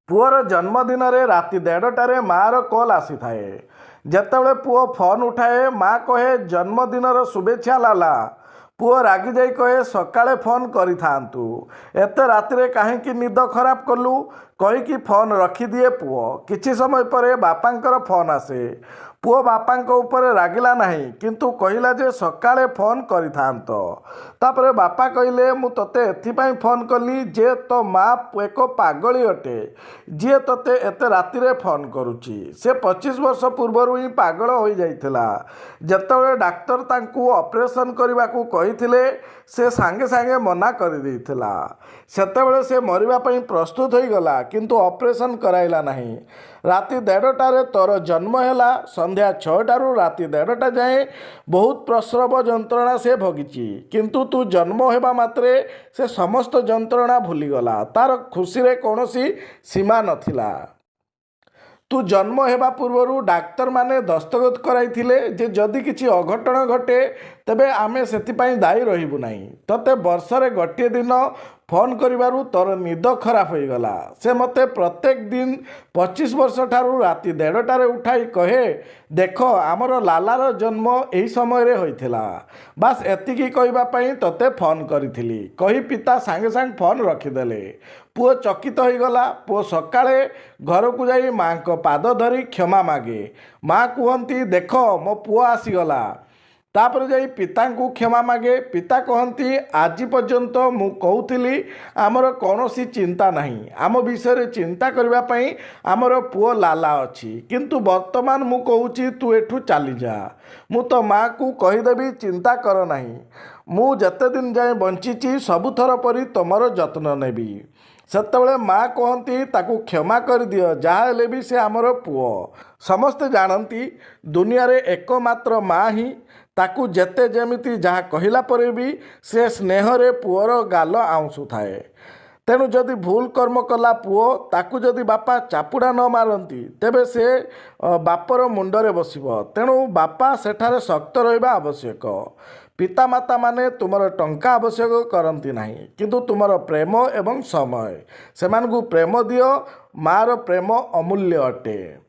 ପୁଅର ଜନ୍ମଦିନରେ ରାତି 1:30ଟାରେ ମାଆର କଲ୍ ଆସିଥାଏ। ଯେତେବେଳେ ପୁଅ ଫୋନ୍ ଉଠାଏ, ମା କହେ, "ଜନ୍ମଦିନର ଶୁଭେଚ୍ଛା ଲାଲା।" ପୁଅ ରାଗିଯାଇ କହେ, "ସକାଳେ ଫୋନ୍ କରିଥାନ୍ତୁ, ଏତେ ରାତିରେ କାହିଁକି ନିଦ ଖରାପ କଲୁ?" କହିକି ଫୋନ୍ ରଖିଦିଏ ପୁଅ। କିଛି ସମୟ ପରେ ବାପାଙ୍କର ଫୋନ୍ ଆସେ। ପୁଅ ବାପାଙ୍କ ଉପରେ ରାଗିଲା ନାହିଁ, କିନ୍ତୁ କହିଲା ଯେ ସକାଳେ ଫୋନ୍ କରିଥାନ୍ତ। ତାପରେ ବାପା କହିଲେ, "ମୁଁ ତୋତେ ଏଥିପାଇଁ ଫୋନ୍ କଲି ଯେ ତୋ ମା ଏକ ପାଗଳୀ ଅଟେ, ଯିଏ ତୋତେ ଏତେ ରାତିରେ ଫୋନ୍ କରୁଛି। ସେ 25 ବର୍ଷ ପୂର୍ବରୁ ହିଁ ପାଗଳ ହୋଇଯାଇଥିଲା। ଯେତେବେଳେ ଡାକ୍ତର ତାଙ୍କୁ ଅପରେସନ୍ କରିବାକୁ କହିଥିଲେ, ସେ ସାଙ୍ଗେ ସାଙ୍ଗେ ମନା କରିଦେଇଥିଲା। ସେତେବେଳେ ସେ ମରିବା ପାଇଁ ପ୍ରସ୍ତୁତ ହୋଇଗଲା, କିନ୍ତୁ ଅପରେସନ୍ କରାଇଲା ନାହିଁ। ରାତି 1:30ଟାରେ ତୋର ଜନ୍ମ ହେଲା। ସନ୍ଧ୍ୟା 6ଟାରୁ ରାତି 1:30ଟା ଯାଏଁ ବହୁତ ପ୍ରସବ ଯନ୍ତ୍ରଣା ସେ ଭୋଗିଛି। କିନ୍ତୁ ତୁ ଜନ୍ମ ହେବା ମାତ୍ରେ ସେ ସମସ୍ତ ଯନ୍ତ୍ରଣା ଭୁଲିଗଲା। ତାର ଖୁସିରେ କୌଣସି ସୀମା ନଥିଲା। ତୁ ଜନ୍ମ ହେବା ପୂର୍ବରୁ ଡାକ୍ତରମାନେ ଦସ୍ତଖତ କରାଇଥିଲେ ଯେ ଯଦି କିଛି ଅଘଟଣ ଘଟେ, ତେବେ ଆମେ ସେଥିପାଇଁ ଦାୟୀ ରହିବୁ ନାହିଁ। ତୋତେ ବର୍ଷରେ ଗୋଟିଏ ଦିନ ଫୋନ୍ କରିବାରୁ ତୋର ନିଦ ଖରାପ ହୋଇଗଲା। ସେ ମୋତେ ପ୍ରତ୍ୟେକ ଦିନ 25 ବର୍ଷ ଠାରୁ ରାତି 1:30ଟାରେ ଉଠାଇ କହେ, 'ଦେଖ, ଆମର ଲାଲାର ଜନ୍ମ ଏହି ସମୟରେ ହୋଇଥିଲା।' ବାସ୍, ଏତିକି କହିବା ପାଇଁ ତୋତେ ଫୋନ୍ କରିଥିଲି," କହି ପିତା ସାଙ୍ଗେ ସାଙ୍ଗେ ଫୋନ୍ ରଖିଦେଲେ। ପୁଅ ଚକିତ ହୋଇଗଲା। ପୁଅ ସକାଳେ ଘରକୁ ଯାଇ ମାଆଙ୍କ ପାଦ ଧରି କ୍ଷମା ମାଗେ। ମା କୁହନ୍ତି, "ଦେଖ, ମୋ ପୁଅ ଆସିଗଲା।" ତାପରେ ଯାଇ ପିତାଙ୍କୁ କ୍ଷମା ମାଗେ। ପିତା କହନ୍ତି, "ଆଜି ପର୍ଯ୍ୟନ୍ତ ମୁଁ କହୁଥିଲି ଆମର କୌଣସି ଚିନ୍ତା ନାହିଁ, ଆମ ବିଷୟରେ ଚିନ୍ତା କରିବା ପାଇଁ ଆମର ପୁଅ ଲାଲା ଅଛି। କିନ୍ତୁ ବର୍ତ୍ତମାନ ମୁଁ କହୁଛି, ତୁ ଏଠୁ ଚାଲିଯା। ମୁଁ ତୋ ମାଆକୁ କହିଦେବି, ଚିନ୍ତା କର ନାହିଁ, ମୁଁ ଯେତେ ଦିନ ଯାଏଁ ବଞ୍ଚିଛି ସବୁଥର ପରି ତୁମର ଯତ୍ନ ନେବି।" ସେତେବେଳେ ମା କହନ୍ତି, "ତାକୁ କ୍ଷମା କରିଦିଅ, ଯାହା ହେଲେ ବି ସେ ଆମର ପୁଅ।" ସମସ୍ତେ ଜାଣନ୍ତି, ଦୁନିଆରେ ଏକମାତ୍ର ମା ହିଁ ତାକୁ ଯେତେ ଯେମିତି ଯାହା କହିଲା ପରେ ବି ସେ ସ୍ନେହରେ ପୁଅର ଗାଲ ଆଉଁସୁଥାଏ। ତେଣୁ ଯଦି ଭୁଲ କର୍ମ କଲା ପୁଅ, ତାକୁ ଯଦି ବାପା ଚାପୁଡ଼ା ନ ମାରନ୍ତି, ତେବେ ସେ ବାପର ମୁଣ୍ଡରେ ବସିବ। ତେଣୁ ବାପା ସେଠାରେ ଶକ୍ତ ରହିବା ଆବଶ୍ୟକ। ପିତାମାତାମାନେ ତୁମର ଟଙ୍କା ଆବଶ୍ୟକ କରନ୍ତି ନାହିଁ, କିନ୍ତୁ ତୁମର ପ୍ରେମ ଏବଂ ସମୟ। ସେମାନଙ୍କୁ ପ୍ରେମ ଦିଅ। ମାଆର ପ୍ରେମ ଅମୂଲ୍ୟ ଅଟେ।